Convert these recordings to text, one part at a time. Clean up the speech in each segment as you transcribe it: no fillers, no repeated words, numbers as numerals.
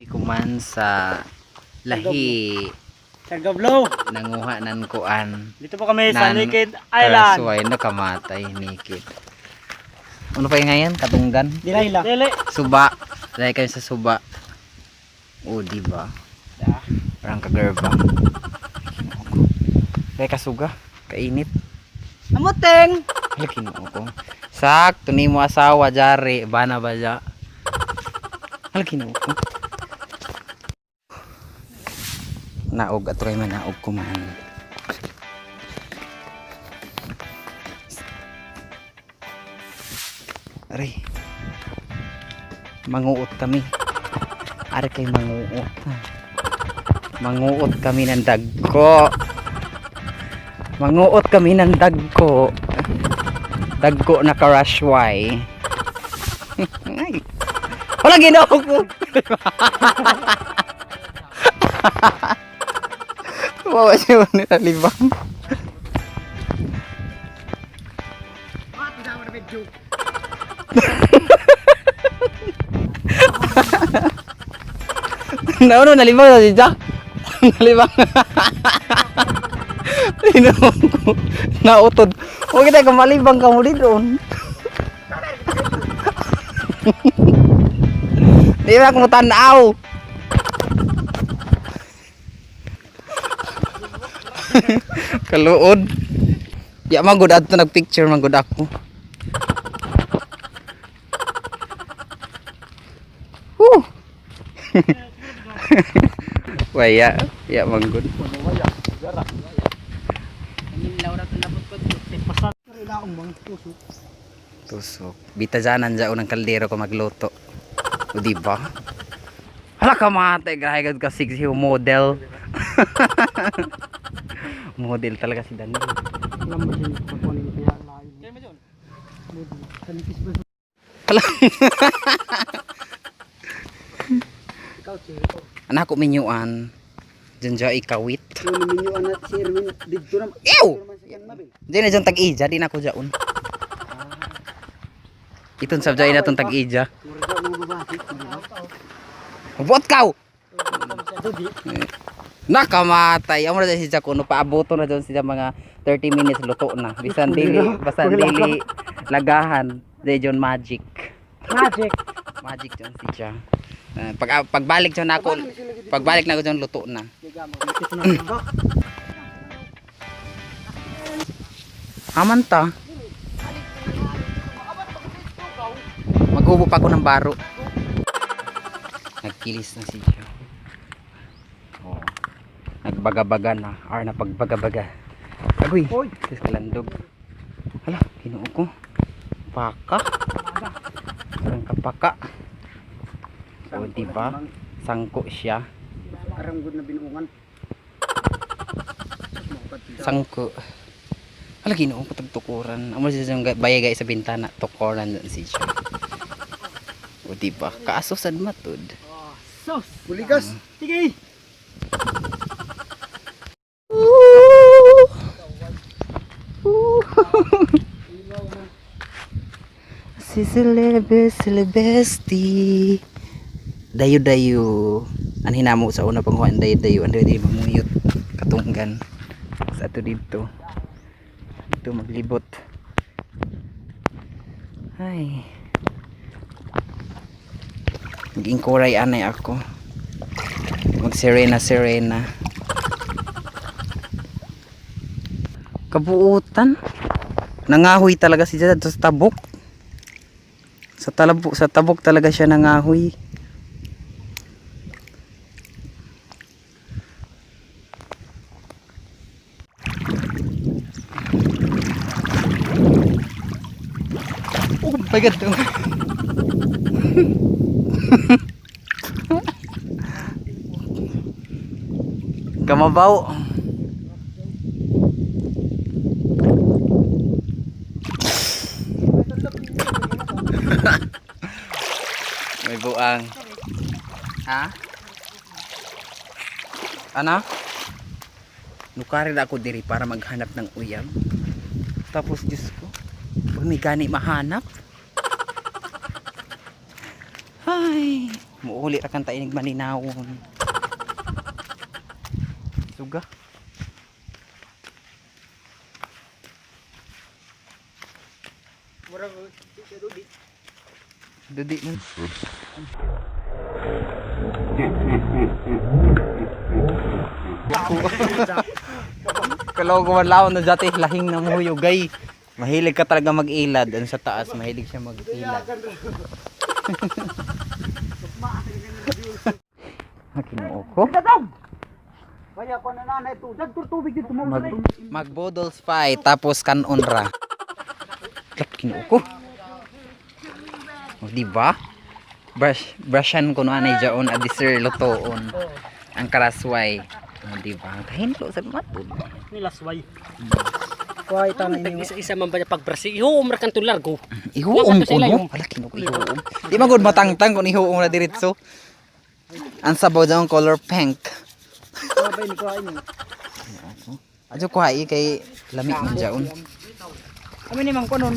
Kuman sa lahi Tagablo. nanguha nan kuan. Dito po kami sa Nan- Naked Island. Karasway na kamatay naked. Ano pa yung ngayon? Katunggan? Dili. Dili. Suba. Dahil kayo sa suba. O, di ba? Parang kagerba. Kaya kasuga. Kainit. Amuteng. Hala, kinuo ko. Sakto ni mo asawa, jari. Bana ba ja? Hala, kinuo ko. Naog, ato kay manaog kumain. Aray. Manguot kami. Aray kay manguot. Manguot kami ng dagko. Manguot kami ng dagko. Dagko na karashway. Ay. Wala ginoo ko. Wawa siya ni talibang. Nauno nalibang na si Jack. Nalibang. Ginoo ko. Nautod. Huwag kita kamalibang ka muli doon. Di ba kung tanaw? Kaluod. Ya magud adto nagpicture magud ako. Woo. Waya, ya manggod. Tusok. Bitajanan dyan ng kaldero ko magluto. O di ba? Hala ka mate, grabe gud ka sexy model. Model talaga si Daniel. Hala. Anak ko minyuan. Diyan dyan ikawit. Ew! Diyan na dyan tag-ija, di na ako dyan. Itong sabjay na itong tag-ija. Buot kaw! Nakamatay. Amo na dyan si Jack Uno. Paabuto na dyan siya mga 30 minutes luto na. Bisan dili, basan dili lagahan. Di dyan magic. Magic. Magic dyan si Jack. Pagbalik dyan ako, pagbalik na ako dyan luto na. Aman ta. Maghubo pa ako ng baro. Nagkilis na si Joe. Oo. Nagbagabaga na. Ar na pagbagabaga. Agoy. Sis kalandog. Hala, kinuo ko. Paka. Parang kapaka. O, di ba? Sangko siya. Arang good na binuungan. Sangko. Hala, kinuo ko tagtukuran. Amo siya yung bayagay sa bintana. Tukuran dyan si siya. O, di ba? Kaaso sad matud. Sos. Buligas. Sige. Si Celebe, Celebesti. Dayo-dayo. Ang hinamo sa una pang kuhaan, dayo-dayo. Ang dayo-dayo mamuyot. Katunggan. Sa ato dito. Dito maglibot. Ay. Mag-inkuray anay ako. Mag-serena serena. Kabuutan. Nangahoy talaga si Jad sa tabok. Sa talabo, sa tabok talaga siya nangahoy. Oh my God. Kamabaw. May buang. Ha? Ana? Nukari na ako diri para maghanap ng uyab. Tapos Diyos ko, huwag may gani mahanap. Ay. Muuli ra kang tainig malinawon. Suga. Murag siya dudi. Dudi man. Kalaw ko man na dati lahing na muhuyo gay. Mahilig ka talaga mag-ilad. Ano sa taas, mahilig siya mag-ilad. Ha, Ginoo ko. Kaya ko na nanay to. Dagtor tubig dito mo. Magbodols fight tapos kanon ra. Lap, Ginoo ko. O, di ba? Brushan ko no anay jaon adi sir lutoon. Ang karasway. O, di ba? Kahinlo sa matod. Nilasway. Kuhay tanay niyo. Isa-isa man ba niya pagbrasi? Ihuom ra kan largo. Ihuom ko no. Hala, Ginoo ko ihuom. Di man gud matangtang kung ihuom na diretso. Ang sabaw daw ang color pink. Kuhay ni kuhay ni. Adyo kuha kay lami man jaon. Kami ni mang kunon.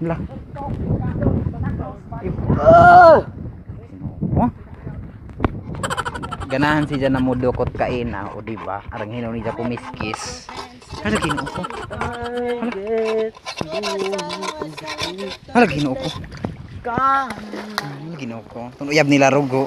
Lah. Ginoo. Ganahan si na mudukot kaina o di ba? Arang hinaw ni ja kumiskis. Hala, Ginoo ko. Hala, Ginoo ko. Hala, Ginoo ko. Tun uyab nila rugo.